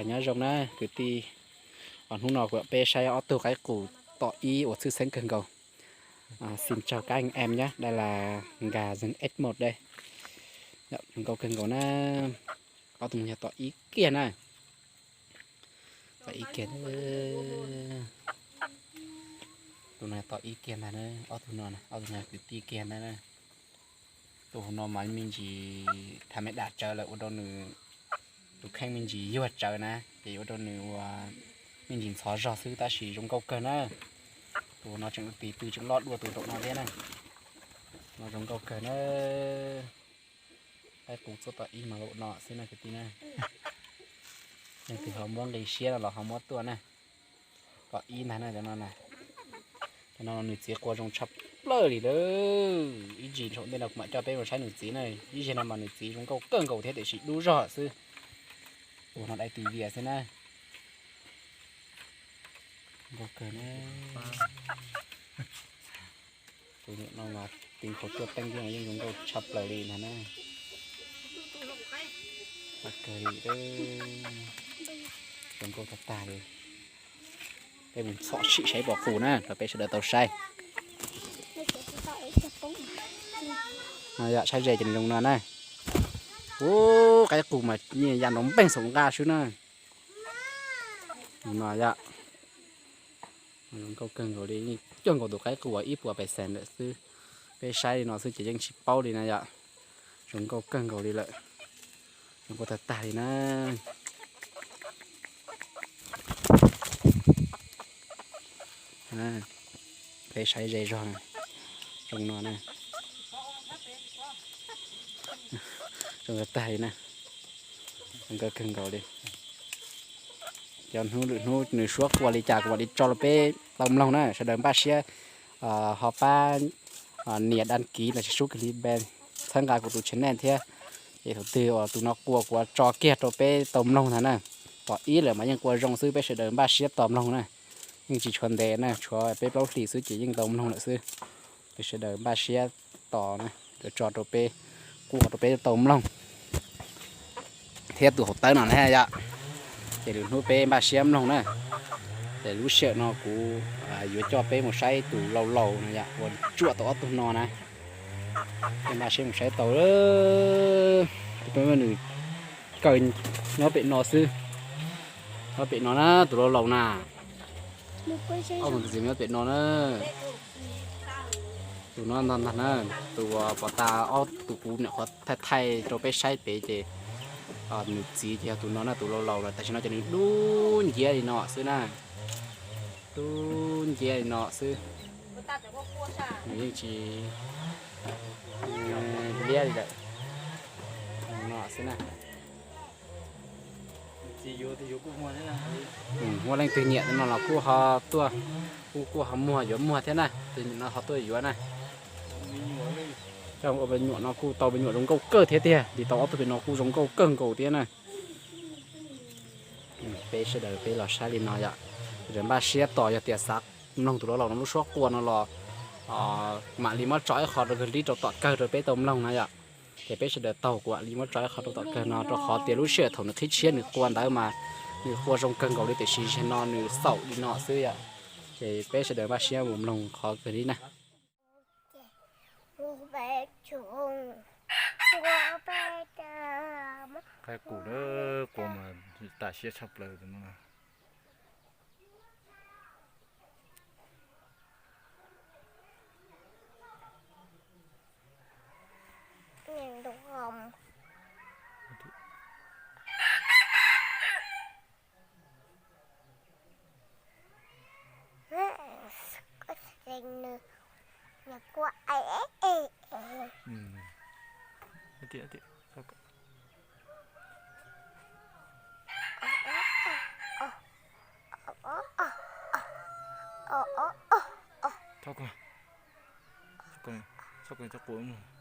Nyob zoo na kwv tij, hnub no kuv peb saib ob tug qaib qus tom ib uas tshwj xeeb kawg nkaus. Xin chào các anh em nhé, đây là gà rừng ét một đây. Zoo nkauj kawg nkaus na. Ob tug no yog tom ib kiag na. Tom ib kiag. Tus no tom ib kiag ntag na, ob tug no, ob tug no kwv tij kiag ntag na. Tus hauv no mas me ntsis tham me dam tsawv lawm ua rau nws tus kheej me ntsis yuag tsawv na, ces ua rau nws ua me ntsis ntxhov zog xwb tab sis zoo nkauj kawg na. Tus no tseem tis tw tseem loj dua tus tom no thiab na. No zoo nkauj kawg na. Qaib qus txuj tom ib mas ua no xwb na kwv tij na. Leej twg ho muab nqi siab no los ho muab tuaj na. Tom ib ntag na cov no na. Cov no nws txiv qua zoo tshaj plaws li lawm. Ib ntsis saum ntej no kuv mam coj peb mus saib nws txiv na. Ib zaug no mas nws txiv zoo nkauj kawg nkaus thiab tiam sis dub zog xwb. Tus no dai tis vias xwb na. Nkauj kawg na. Tus no mas tis qhov tuaj teeb yeej zoo nkauj tshaj plaws li ntag na. Kawg li, zoo nkauj tag tag li. Peb mus txhom sim saib pom qus na rau peb sawv daws tau saib. Yog saib ze ces nws zoo no na. Ub, qaib qus mas nyiaj ya nrov npeej saum nqaj xwb na. No yom, zoo nkauj kawg nkaus li, yeej cuag nkaus tus qaib qus ib puas pes xees lawm xwb. Peb saib li no xwb ces yeej tsis paub li na yom. Zoo nkauj kawg nkaus li lawm. Zoo nkauj tag tag li na. Peb saib ze zog na. Zoo no na. Zoo tag tag li na. Zoo nkauj kawg nkaus li. Cov hnub lwm hnub nws suab qua li cas kuv mam li tso rau peb tau mloog na. Sawv daws npaj siab ho pab nias đăng ký los sis sub kis li be txhawb nqa kuv tus channel thiab. Ces thaum twg uas tus no qua kuv tso kiag rau peb tau mloog ntag na. Tom ib lawm mas yeej qua zoo xwb, peb sawv daws npaj siab tos mloog na. Yeej tsis tshuav ntev na, tshuav peb plaub hlis xwb ces yeej tau mloog lawm xwb. Peb sawv daws npaj siab tos na, yuav tso rau peb, qua rau peb tau mloog thiab tus hauv tawb no na yom. Ces lwm hnub peb npaj siab mloog na. Ces lub sij hawm no kuv yuav coj peb mus saib tus laus laus no yom, uas tsuam tau ob tug no na. Peb npaj siab mus saib tau. Peb muab nws kaw nyob pem no xwb. Nyob pem no na, tus laus laus na. Ob tug ntxim nyob pem no na. Tus no ntag na, tus uas pom tas ob tug kuv nyuam qhuav thaij thaij rau peb saib pem ces nws txiv ces yog tus no na, tus laus laus lawm. Tam sim no ces nws dub nciab li no xwb na. Dub nciab li no xwb. Nws yeej tsis liab li lawm. No xwb na. Muaj leej twg nyiam no los kuj ho tuaj, kuj kuj ho muag, yuav muag thiab na, twg nyiam no ho tuaj yuav na. Coj ua me nyuam no kuj tau me nyuam zoo nkauj kawg thiab tiag, ntim tau ob tug pem no kuj zoo nkauj kawg nkaus thiab na. Peb sawv daws peb los saib li no yom, sawv daws npaj siab tos, yog tias xav mloog tus laus laus no lub suab qua no los mam li muab tso ib qho rau kawg li rau tom kawg rau peb tau mloog na yom. Ces peb sawv daws taug kuv mam li muab tso ib qho rau tom kawg no rau qhov tias lub sij hawm thaum nws qhib tshiab nws qua ntawd mas nws qua zoo kawg nkaus li tiam sis zaum no nws xaum li no xwb yom. Ces peb sawv daws npaj siab mus mloog qhov kawg li na. Qaib qus na, qua mas tas siab tshaj plaws no. Txhob, txhob, txhob qua mus.